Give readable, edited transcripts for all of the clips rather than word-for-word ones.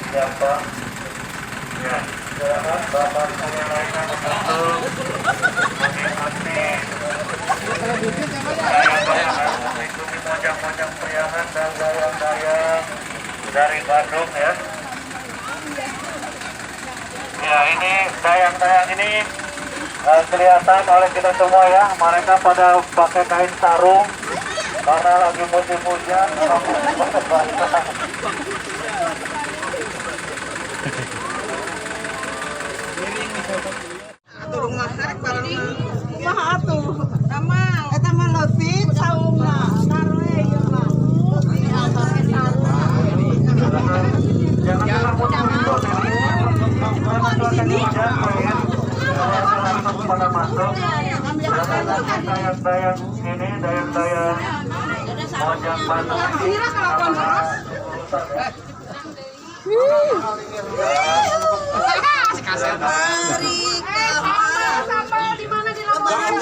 Jampang. Ya, silakan Bapak yang lainnya membantu mengikuti dayang-dayang, mengikuti mojang-mojang priangan dan dayang-dayang dari Bandung ya. Ya, ini dayang-dayang ini kelihatan oleh kita semua ya. Mereka pada pakai kain sarung karena lagi musim hujan atau musim basah. Atuh rumah rek bareng kumaha atuh? Ramal. Eta mah leutik saungna. Sarwe ieu mah. Leutik pakai sarung. Jangan takut itu karena cuacanya hujan ya. Langsung pada masuk. Jangan nanti dayang-dayang ini, dayang-dayang mojang Bandung ini urusan ya. Sambal di mana di Lamongan?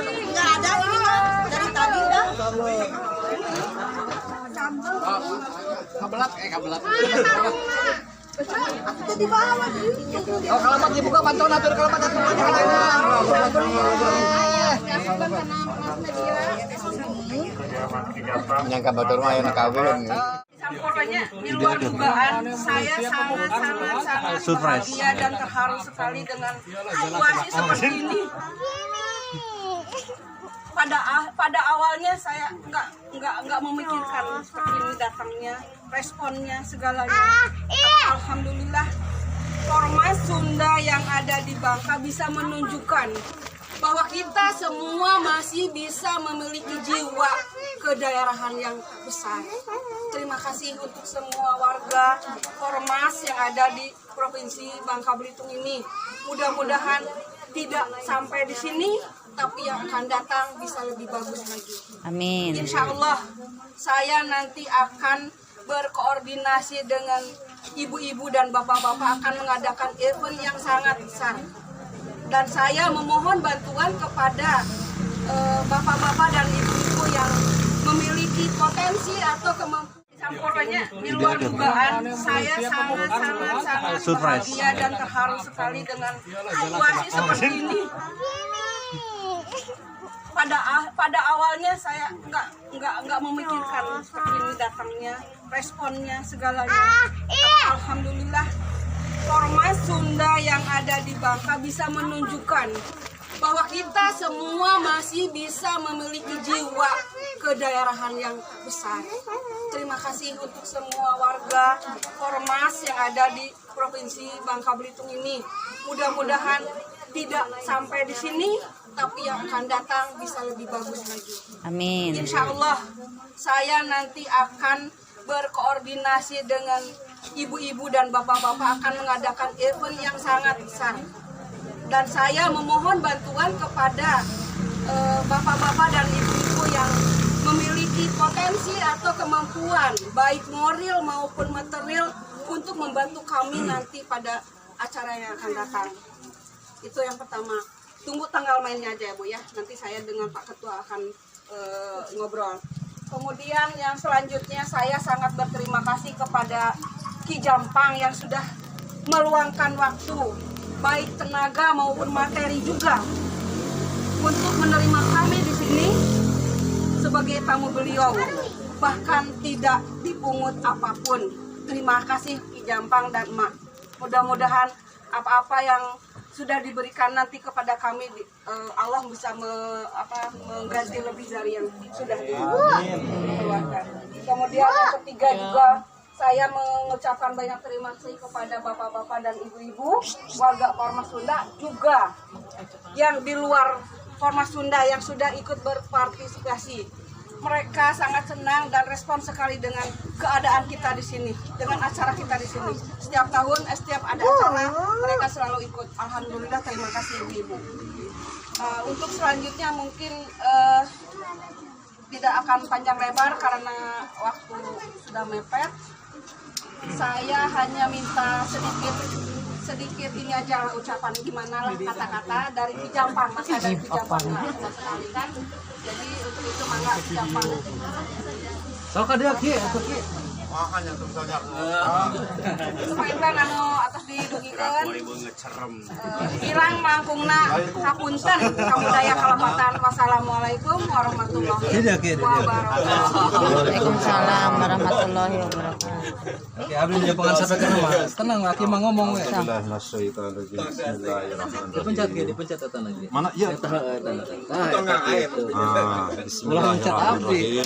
Nggak ada ini mah dari tadi dah. Kabelat, kabelat. Itu di bawah. Oh, kalamat dibuka pantau atur kalamat atur. Nyangka batur mah aya kawin. Pokoknya di luar dugaan, saya sangat sangat sangat bahagia dan terharu sekali dengan situasi seperti ini. Pada awalnya saya nggak memikirkan seperti ini datangnya, responnya, segalanya. Tapi alhamdulillah Ormas Sunda yang ada di Bangka bisa menunjukkan bahwa kita semua masih bisa memiliki jiwa kedaerahan yang besar. Terima kasih untuk semua warga ormas yang ada di Provinsi Bangka Belitung ini. Mudah-mudahan tidak sampai di sini, tapi yang akan datang bisa lebih bagus lagi. Amin. Insya Allah saya nanti akan berkoordinasi dengan ibu-ibu dan bapak-bapak akan mengadakan event yang sangat besar. Dan saya memohon bantuan kepada bapak-bapak dan ibu-ibu yang memiliki potensi atau kemampuan. Pokoknya di luar dugaan, saya sangat sangat sangat bahagia dan terharu sekali dengan situasi seperti ini. Pada awalnya saya nggak memikirkan seperti ini datangnya, responnya, segalanya. Tapi alhamdulillah Ormas Sunda yang ada di Bangka bisa menunjukkan bahwa kita semua masih bisa memiliki jiwa kedaerahan yang besar. Terima kasih untuk semua warga ormas yang ada di Provinsi Bangka Belitung ini. Mudah-mudahan tidak sampai di sini, tapi yang akan datang bisa lebih bagus lagi. Amin. Insya Allah saya nanti akan berkoordinasi dengan ibu-ibu dan bapak-bapak akan mengadakan event yang sangat besar. Dan saya memohon bantuan kepada bapak-bapak dan ibu-ibu yang memiliki potensi atau kemampuan baik moral maupun material untuk membantu kami nanti pada acara yang akan datang. Itu yang pertama. Tunggu tanggal mainnya aja ya Bu ya. Nanti saya dengan Pak Ketua akan ngobrol. Kemudian yang selanjutnya saya sangat berterima kasih kepada Ki Jampang yang sudah meluangkan waktu baik tenaga maupun materi juga untuk menerima kami di sini sebagai tamu beliau, bahkan tidak dipungut apapun. Terima kasih Ki Jampang dan Emak. Mudah-mudahan apa-apa yang sudah diberikan nanti kepada kami, Allah bisa mengganti lebih dari yang sudah dikeluarkan. Kemudian yang ketiga juga saya mengucapkan banyak terima kasih kepada bapak-bapak dan ibu-ibu warga Ormas Sunda juga yang di luar Ormas Sunda yang sudah ikut berpartisipasi. Mereka sangat senang dan respon sekali dengan keadaan kita di sini, dengan acara kita di sini. Setiap tahun, setiap ada acara, mereka selalu ikut. Alhamdulillah, terima kasih ibu-ibu. Untuk selanjutnya mungkin tidak akan panjang lebar karena waktu sudah mepet. Saya hanya minta sedikit ini aja lah, ucapan gimana lah kata-kata dari Ki Jampang, masa dari Ki Jampang nggak sama sekali kan. Jadi untuk itu mangga Ki Jampang. Sok ka dieu Ki, atuh Ki. Makanya tuh misalnya. Panginten anu atos didugikeun. Kirang langkungna hapunten kabudaya kalepatan. Wassalamualaikum warahmatullahi wabarakatuh. Waalaikumsalam warahmatullahi wabarakatuh. Oke, abdi jangan sampai ke rumah. Tenang, laki mah ngomong we. Bismillahirrahmanirrahim. Dipencet ge, dipencet eta lagi. Mana? Iya. Eta eta. Tah, eta gitu. Ah, bismillahirrahmanirrahim.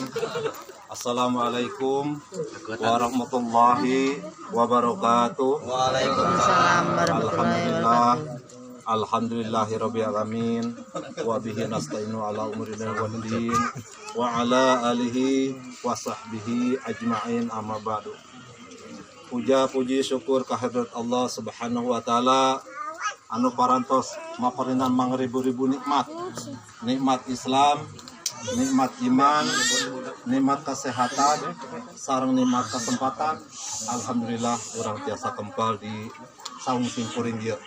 Assalamualaikum warahmatullahi wabarakatuh. Waalaikumsalam warahmatullahi Alhamdulillah. wabarakatuh. Alhamdulillahirabbil alamin wa bihi nasta'inu ala umuri dunya waddin wa ala alihi wa sahbihi ajma'in, amma ba'du. Puja puji syukur kehadirat Allah Subhanahu wa taala anu parantos maparinan mangribu-ribu nikmat. Nikmat Islam, nikmat iman, nikmat kesehatan, sareng nikmat kesempatan. Alhamdulillah urang tiasa kempal di saung simkuring ieu.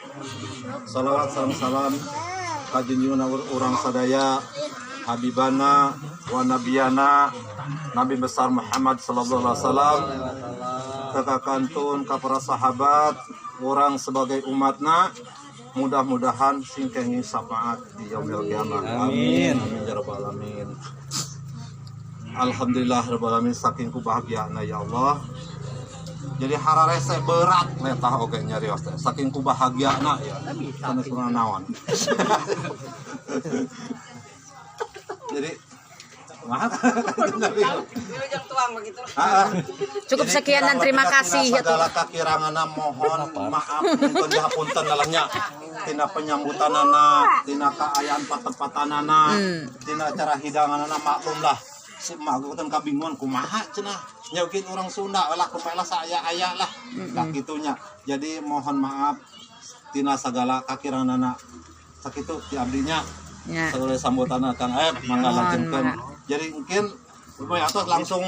Salawat sareng salam ka junjungan urang sadaya, Habibana wa Nabiyana Nabi besar Muhammad sallallahu alaihi wasallam, ka kantun ka para sahabat urang sebagai umatna, mudah-mudahan sing kenging syafaat di yaumil kiamah. Amin. Amin ya rabbal alamin. Alhamdulillah rabbil alamin, saking ku bahagiana ya Allah. Jadi hararese berat letah oge nyarios teh. Saking ku bahagiana ya. Sanes kurang naon. Jadi mah Wilujeng tuang begitu. Cukup Jadi, sekian dan kurang terima lebihna kasih tina ya tuh. Segala kakiranganna mohon maaf, punten dihapunten lalahnya, tina penyambutanana, tina kaayaan patempatanana, tina cara hidanganana. Maklumlah si mak teh kabingungan kumaha cenah nyaukin orang Sunda lah, kumaha lah, saya-aya lah lah gitunya. Jadi mohon maaf tina segala kakiranganana. Sakitu ti abdinya. Ya. Segala sambutanna Kang Aep, mangga Mohon lanjutkeun. maaf. Jadi mungkin atau langsung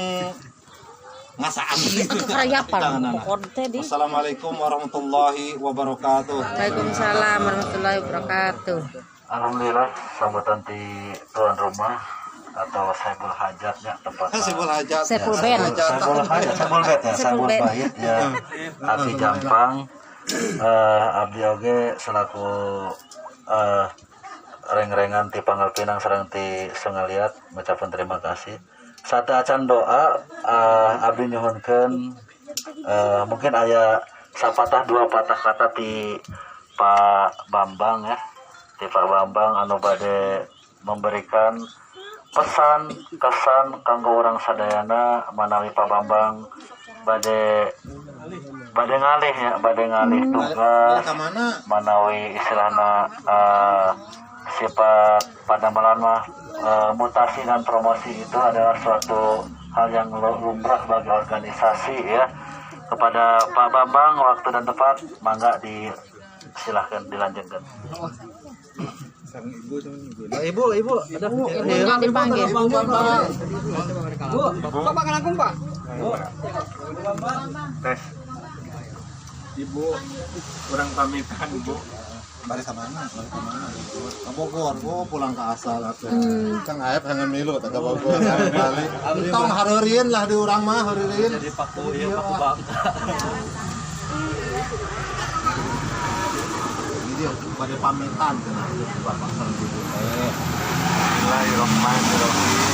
ngasaan. Kerayapan Hidanganana. pokok teh di. Wassalamualaikum warahmatullahi wabarakatuh. Waalaikumsalam warahmatullahi wabarakatuh. Alhamdulillah, sambutan di tuan rumah atau Saibul Hajatnya tempatnya. Saibul Hajat. Saiful Ben. Saibul Hajat, Saibul Bet ya, Saiful Saibul Bet. Bait ya. Abdi Jampang, abdi oge selaku reng-rengan ti Pangkal Pinang sareng ti Sungaliat mengucapkan terima kasih. Sateuacan doa, abdi nyuhunkeun mungkin aya sapatah dua patah kata ti Pak Bambang ya. Ti Pak Bambang anu bade memberikan pesan kesan kanggo urang sadayana manawi Pak Bambang bade bade ngalih ya, bade ngalih tugas. Ke mana? Manawi istilahna sifat padamelan mah mutasi dan promosi itu adalah suatu hal yang lumrah bagi organisasi ya. Kepada Pak Bambang, waktu dan tempat mangga disilahkan dilanjutkan. Oh, ibu, ibu, ada. Ibunya dipanggil. Bu, Pak makan angkung, Pak. Tes. Ibu, kurang pamitan, Bu. Balik ke mana? Balik ke mana? Ke Bogor, oh, pulang ke asal atuh. Kang Aep hangan milu teh ke Bogor, balik. Tong hareureun lah di urang mah hareureun. Jadi paku ya, paku bangka. Ini dia pada pamitan cenah Bapak sareng Ibu teh. Bismillahirrahmanirrahim.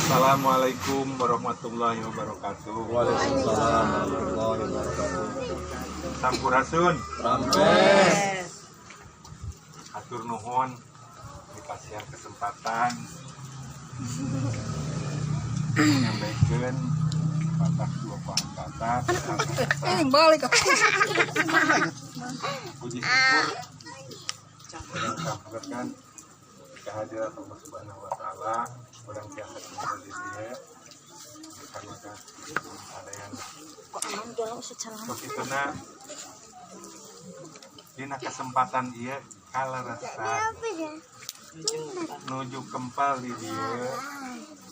Assalamualaikum warahmatullahi wabarakatuh. Waalaikumsalam warahmatullahi wabarakatuh. Sampurasun. Rampes. Hatur nuhun dikasih kesempatan menyampaikan patah dua kata. Eh, balik. Puji syukur yang kehadirat Allah Subhanahu wa taala, urang tiasa kumpul di dieu bersama sadayana. Sakituna dina kesempatan ieu kaleresan nuju kempal di dieu,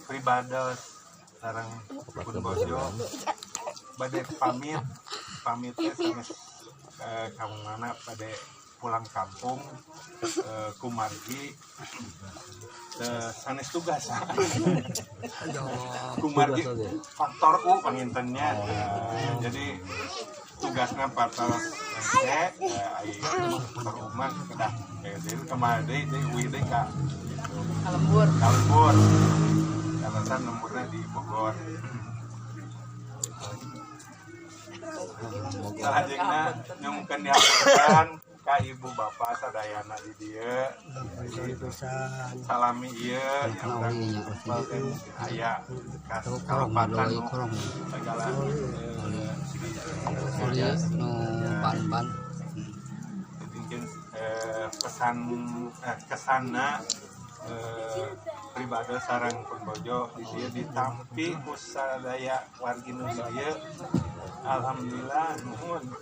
pribados sareng pun bojo bade pamit, pamit teh sanes ka mana, bade Pulang kampung kumargi sanes tugas, kumargi faktor U panginten nya. Jadi tugasnya faktor C, ai faktor U mah kedah jadi kemarin deui deui deui ka Lembur. Ka lembur, alasan lemburnya di Bogor. Salajengna nyungkeun dihaturkeun ka ibu bapak sadayana di dieu, salami ieu yang urang aya kalepatan nu segala Nu ban-ban. Jadi mungkin pesan kesana pribadi sareng pun bojo di dieu ditampi ku sadaya wargi nu di dieu, alhamdulillah, nuhun.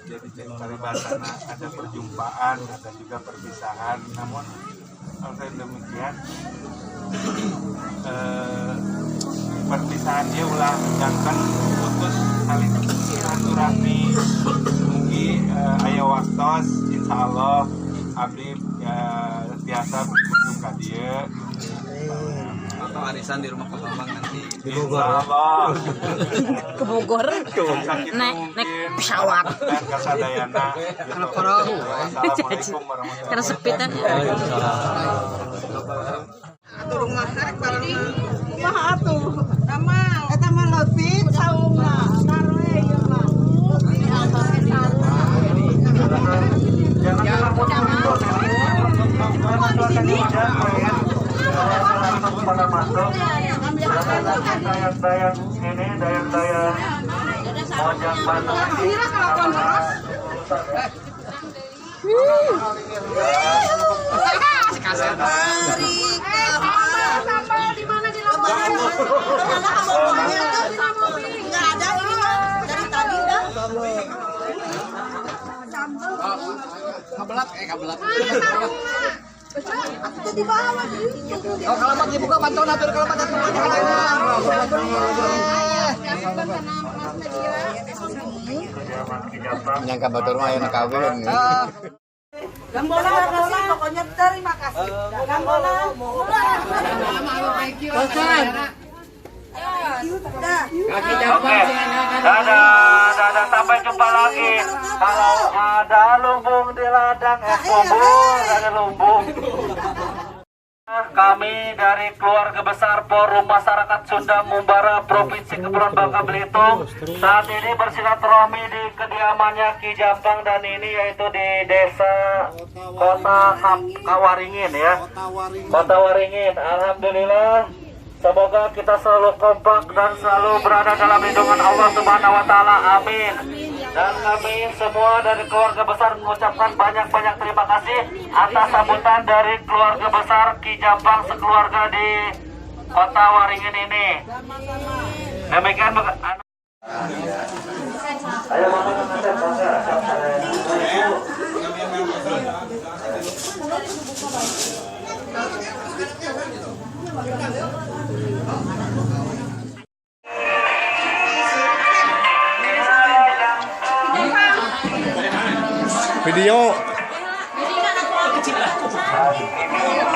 Jadi cek paribasana ada perjumpaan, ada juga perpisahan, namun kalau demikian perpisahan dia ulah jangan putus tali silaturahmi. Mugi aya waktos, insya Allah abdi biasa berkunjung ka dieu. Atau arisan di rumah Pak Bambang nanti. Di Bogor. Insya Allah. Ke Bogor. Sakit Naik naik mungkin. Pesawat. Dan kasadayana gitu. Karena perahu. Wassalamualaikum warahmatullahi Karena sempit kan. Kumaha atuh? Damang. Eta mah leutik saungna. Taroe ieu mah. Jangan lupa di sini. Langsung pada masuk. Dayang-dayang ini, dayang-dayang Mojang Bandung ini. Kira kelakuan terus. Sambal di mana di lapangan? Nggak ada ini mah dari tadi dah. Kabelat kabelat. Itu di bawah gitu. Oh, kalamat dibuka pantau atur kalamat atur. Nyangka batur mah aya kawin. Gambola, kasih, pokoknya terima kasih. Gambola. Oke, dadah, dadah, sampai jumpa lagi. Kalau ada lumbung di ladang, lumbung, ada lumbung. Kami dari keluarga besar Forum Masyarakat Sunda Mumbara Provinsi Kepulauan Bangka Belitung saat ini bersilaturahmi di kediamannya Ki Jampang dan ini, yaitu di desa Kota Kawaringin ya. Kota Waringin. Alhamdulillah, semoga kita selalu kompak dan selalu berada dalam lindungan Allah Subhanahu wa taala. Amin. Dan kami semua dari keluarga besar mengucapkan banyak-banyak terima kasih atas sambutan dari keluarga besar Ki Jampang sekeluarga di Kota Waringin ini. Demikian. Ayo masuk ke Asep, mangga. Ibu. Video. Kalau ke video.